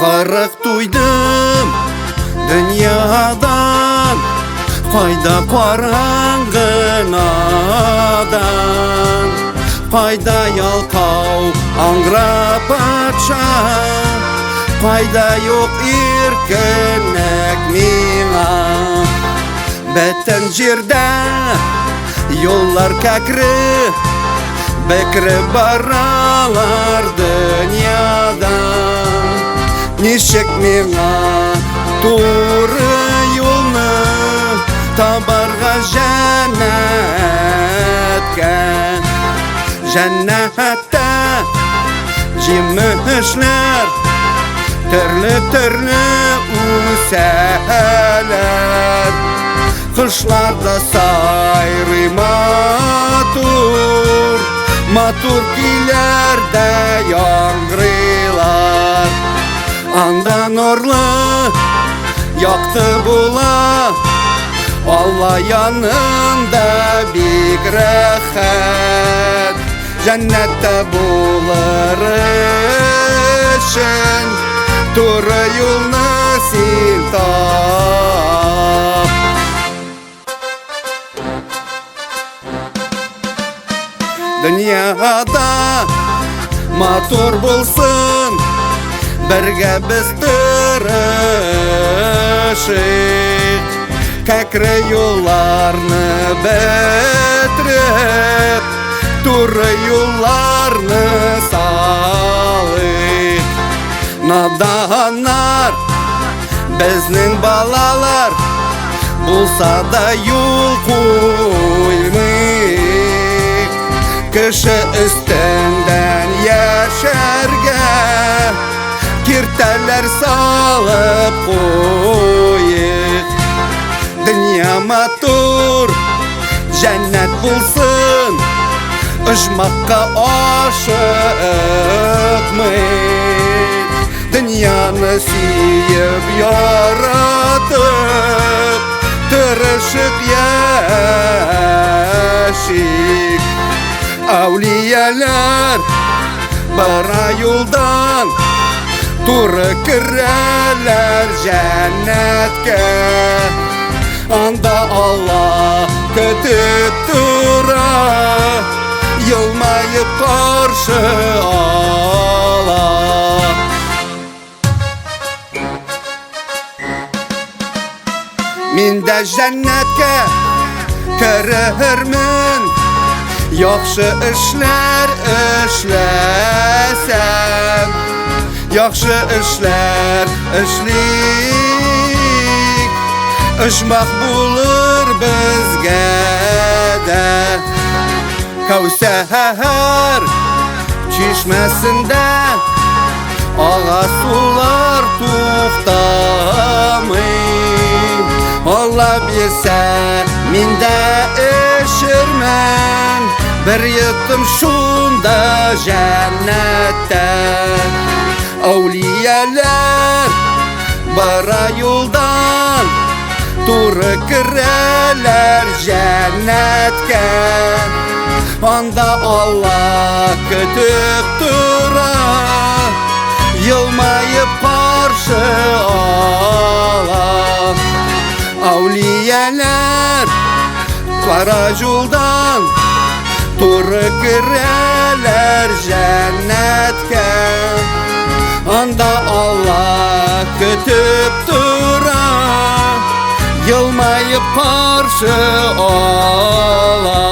Гарык туйдым дөньядан, кайда караңгы надан, кайда ялкау аңгыра патша, кайда юк иркенлек миңа. Бөтен җирдә юллар кәкре, бөкре баралар дөньяда. Ничек миңа туры юлны табарга җәннәткә? Җәннәттә җимешләр төрле-төрле үсәләр. Кошлар да сайрый матур, матур көйләр дә яңгырыйлар. Анда нурлы, якты була, Алла янында бик рәхәт. Җәннәттә булыр өчен туры юлны син тап. Дөньяда матур булсын, бергә без тырышыйк. Кәкре юлларны бетереп, туры юлларны салыйк. Наданнар, безнең балалар, булса да юл куймыйк. Кеше өстеннән яшәргә киртәләр салып куйыйк. Дөнья матур, җәннәт булсын, оҗмахка ашыкмыйк. Дөньяны сөеп, яратып, тырышып яшик. Әүлияләр бара юлдан, туры керәләр җәннәткә. Анда Алла көтеп тора, елмаеп каршы ала. Мин дә җәннәткә керермен, яхшы эшләр эшләсәм, яхшы эшләр эшлик, оҗмах булыр безгә дә. Кәүсәр чишмәсендә ага сулар туктамый. Алла бирсә, мин дә эчермен бер йотым шунда җәннәттә. Әүлияләр бара юлдан, туры керәләр җәннәткә. Анда Алла көтеп тора, елмаеп каршы ала. Әүлияләр кара юлдан туры керәләр җәннәткә. Анда Алла көтеп тора, елмаеп каршы ала.